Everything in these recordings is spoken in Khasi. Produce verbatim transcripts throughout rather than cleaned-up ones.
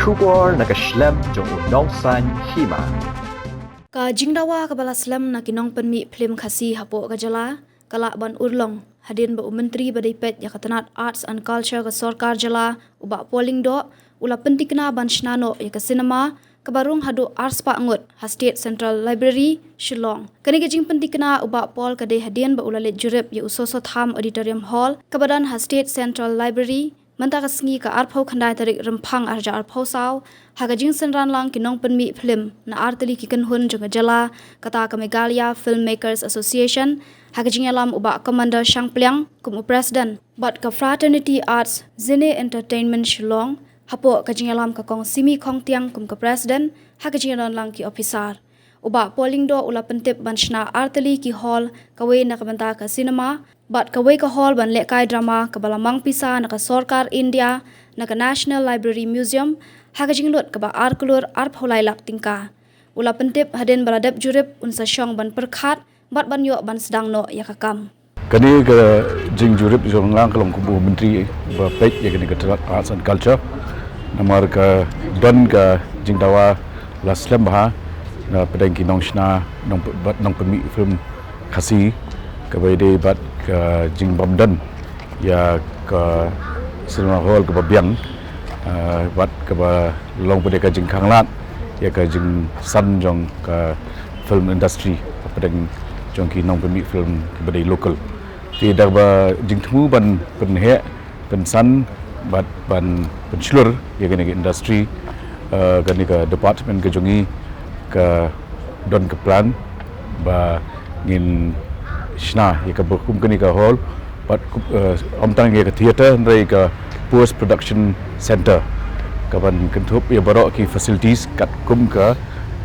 Khubor na ka shlem jong u Nongsaiñ Hima. Ka jingdawa kaba la slem na ki nongpynmih phlim Khasi hapoh ka jylla ka lah ban urlong hadien ba u Myntri ba dei peit ïa ka tnat Arts and Culture ka sorkar jylla, u Bah Paul Lyngdoh, u la pyntikna ban shna noh ïa ka cinema kaba rung haduh arspah ngut ha State Central Library, Shillong. Kane ka jingpyntikna u Bah Paul ka dei hadien ba u la leit jurip ïa u Soso Tham Auditorium Hall kaba don ha State Central Library mynta ka sngi ka arphew khyndai tarik Rymphang arhajar arphew saw, ha ka jingsynran lang ki nongpynmih phlim na artylli ki kynhun jong ka jylla, kata ka Meghalaya Filmmakers Association, ha ka jingïalam u Bah Commander Shangpliang kum u President, bad ka Fraternity Arts Zine Entertainment Shillong, hapoh ka jingïalam ka Kong Simi Khongtiang kum ka President, ha ka jingïadon lang ki ophisar. U Bah Paul Lyngdoh u la pyntip ban shna artylli ki hall, kawei na ka bynta ka cinema, bad kawei ka hall ban lehkai drama kaba la mang pisa na ka sorkar India, na ka National Library Museum, ha ka jinglut kaba ar klur arphew lai lak tyngka. U la pyntip hadien ba la dep jurip un sa shong ban pyrkhat bad ban ïoh ban sdang noh ïa ka kam. Kane ka jingjurip jong nga ka long kum u Myntri ba peit ïa kane ka tnat Arts and Culture. Namar ka don ka jingdawa la slem bha na pdeng ki nongshna, nong, bad nongpynmih film Khasi, kaba ïadei bad ka jingbym don ïa ka cinema hall kaba biang, ah, bad kaba long pat ka jingkhanglad ïa ka jingsan jong ka film industry hapdeng jong ki nongpynmih film kiba dei local. Te da kaba jingthmu ban pynheh, pynsan bad ban pynshlur ïa kane ka industry, eh, kane ka department ka jong ngi ka don ka plan ba ngin shna ïa kaba kum kane ka hall, bad kum, eh, ym tang ïa ka theater, hynrei ka post production center kaban kynthup ïa baroh ki facilities katkum ka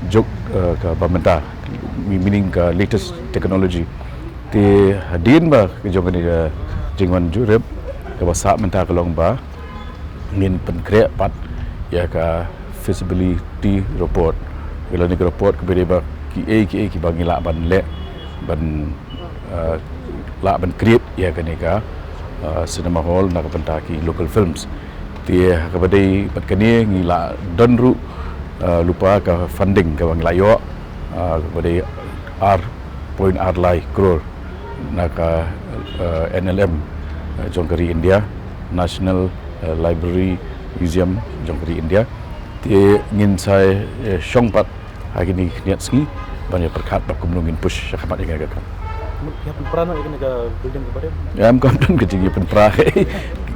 juk, eh, kaba mynta, meaning ka latest technology. Te hadien ba ka jong kane ka jingwan jurip, kaba sah mynta ka long ba ngin pynkhreh pat ïa ka feasibility report. Ïa lane ka report kaba dei ba kiei kiei kiba ngi lah ban leh, ban, eh, lah ban create ïa kane ka, eh, cinema hall na ka bynta ki local films. Te kaba dei pat kane ngi la don ruh, eh, lypa ka funding kaba ngi la ïoh, eh, kaba dei ar point ar lai klur na ka, eh, N L M, eh, jong ka ri India, National, eh, Library Museum jong ka ri India. Te ngin sa, eh, shong pat ha kine ki khyndiat sngi ban ïa pyrkhat ba kumno ngin push shakhmat ïa kane ka kam. Ïa pynpra noh ïa kane ka building kaba dei? Em, kam don ka jingïa pynpra.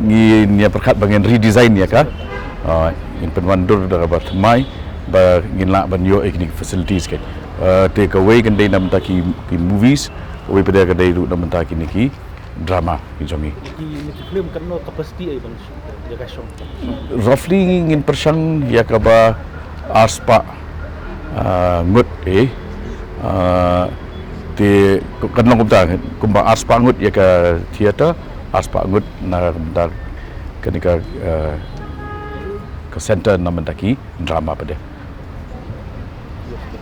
Ngin ïa pyrkhat ba ngin redesign ïa ka. Ah, ngin pynwandur da kaba thymmai ba ngin lah ban ïoh ïa kine ki facilities ka. Ah, te kawei kan dei na bynta ki, ki movies, kawei pat ka dei ruh na bynta kine ki drama ki jong ngi. Ki, ki film katno capacity ai ban sh-, ïa ka shong? Roughly ngin pyrshang ïa kaba arspah, ah, ngut eh. Ah, te kan long kumta, kumba arspah ngut ïa ka theater, arspah ngut na bynta kane ka, ah, ka center na bynta ki drama pat.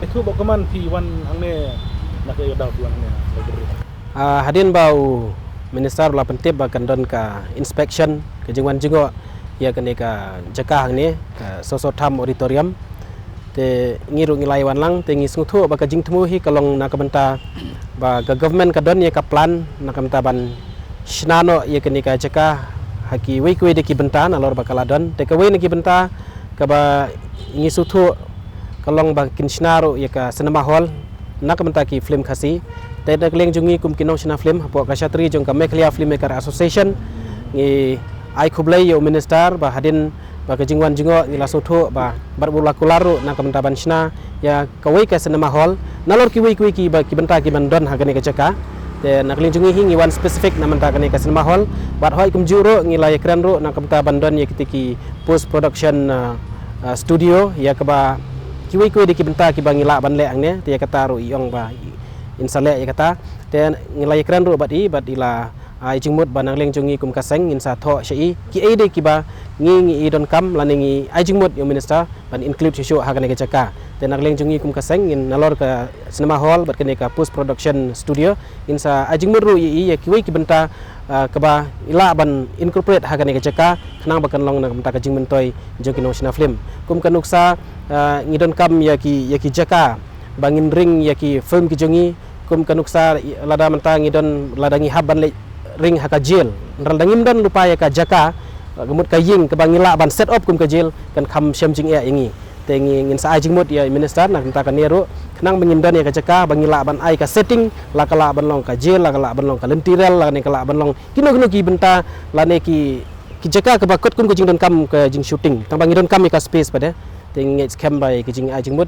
Itu ba kaman phi wan hangne na ka ïoh daw phi wan hangne. Ah, hadien ba u minister u la pyntip ba kan don ka inspection, ka jingwan jngoh ïa kane ka jaka hangne, ka Soso Tham Auditorium. Te ngi ruh ngi la ïa wan lang, te ngi sngewthuh ba ka jingthmu hi ka long na ka bynta ba ka government ka don ïa ka plan na ka bynta ban shna noh ïa kane ka jaka ha kiwei kiwei de ki bynta nalor ba ka la don. Te kawei na ki bynta kaba ngi sngewthuh ka long ba kin shna ruh ïa ka cinema hall na ka bynta ki film Khasi. Te na ka liang jong ngi kum ki nongshna film hapoh ka shatri jong ka Meghalaya Filmmaker Association, ngi ai khublei ïa u minister ba hadien ba ka jingwan jngoh ngi la sngewthuh ba bad u la kular ruh na ka bynta ban shna ïa kawei ka cinema hall nalor kiwei kiwei kiba ki bynta ki ban don ha kane ka jaka. Te na ka liang jong ngi hi ngi wan specific na bynta kane ka cinema hall, bad hoi kumjuh ruh ngi la ïakren ruh na ka bynta ban don ïa kiti ki post production, ah, ah, studio ïa kaba kiwei kiwei de ki bynta kiba ngi lah ban leh hangne. Te ïa kata ruh i ong ba in sa leh ïa kata. Te ngi la ïakren ruh bad i, bad i la ai jingmut ba na ka liang jong ngi kum ka seng ngin sa thoh sha i ki ei de kiba ngi ngi i donkam lane ngi ai jingmut ïa u minister ban include shuh shuh ha kane ka jaka. Te na ka liang jong ngi kum ka seng ngin nalor ka cinema hall bad kane ka post production studio ngin sa ai jingmut ruh ïa i ïa kiwei ki bynta, ah, kaba i lah ban incorporate ha kane ka jaka khnang ba kan long na ka bynta ka jingmyntoi jong ki nongshna film. Kum ka nuksa, ah, ngi donkam ïa ki ïa ki jaka ba ngin ring ïa ki film ki jong ngi. Kum ka nuksa lada mynta ngi don lada ngi hap ban leit ring ha ka jail. Hynrei lada ngim don lypa ïa ka jaka, ka mut ka ïing kaba ngi lah ban set up kum ka jail kan kham shem jingeh ïa ngi. Te ngi ngin sa ai jingmut ïa i minister na ka bynta kane ruh khnang ba ngin don ïa ka jaka ba ngi lah ban ai ka setting la ka lah ban long ka jail la ka lah ban long ka lynti rel lane ka lah ban long kino kino ki bynta lane ki ki jaka kaba kot kum ka jingdonkam ka jingshooting tang ba ngi donkam ïa ka space pat de. Te ngi ngeit skhem ba ïa ka jingai jingmut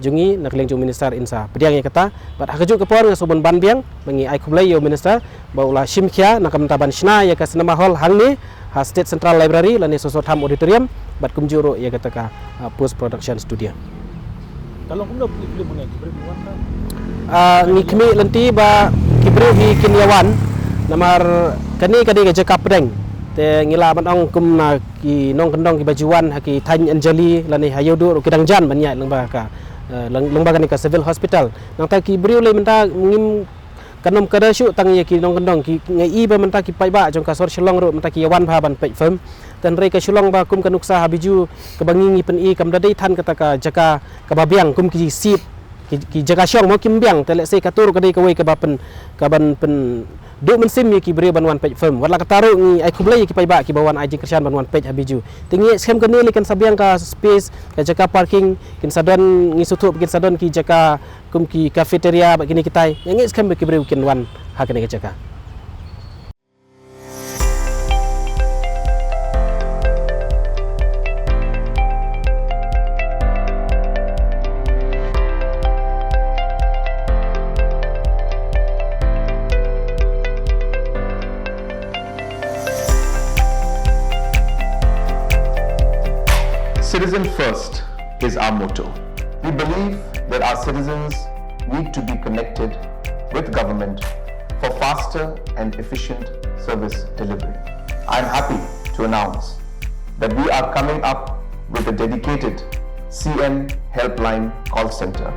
jong ngi na ka liang jong u minister in sa pdiang ïa kata. Bad ha kajuh ka por nga sngewbha ban biang ba ngi ai khublei ïa u minister ba u la shim khia na ka bynta ban shna ïa ka cinema hall hangne ha State Central Library lane Soso Tham Auditorium bad kumjuh ruh ïa kata ka, ah, post production studio. Ka long kumno ki briew ki briew ki wan ka? Ah, ngi khmih lynti ba ki briew hi kin ïa wan namar kane ka dei ka jaka pdeng. Te ngi lah ban ong kum na ki nongkyndong kiba ju wan ha ki thaiñ Anjali lane ha Ïewduh ruh ki dang jan ban ïaid lyngba ka, eh, lyng-, lyngba kane ka civil hospital. Nangta ki briew lei mynta ngim kan ym ka da shuh tang ïa ki nongkyndong ki ngi i ba mynta ki paidbah jong ka sor Shillong ruh mynta ki ïa wan bha ban peit film. Te hynrei ka Shillong ba kum ka nuksa ha Biju kaba ngi ngi pyni kam da dei than kata ka jaka kaba biang kum ki sit ki, ki jaka shong mo kim biang te lehse kato ruh ka dei kawei kaba pyn kaban pynduh mynsiem ïa ki briew ban wan peit film. Wat la kato ruh ngi ai khublei ïa ki paidbah kiba wan ai jingkyrshan ban wan peit ha Biju. Te ngi skhem kane lei kan sa biang ka space ka jaka parking kin sa don ngi sngewthuh kin sa don ki jaka kum ki cafeteria bad kine kitai. Ngi ngeit skhem ba ki briew kin wan ha kane ka jaka. Citizen first is our motto. We believe that our citizens need to be connected with government for faster and efficient service delivery. I'm happy to announce that we are coming up with a dedicated C M Helpline call center.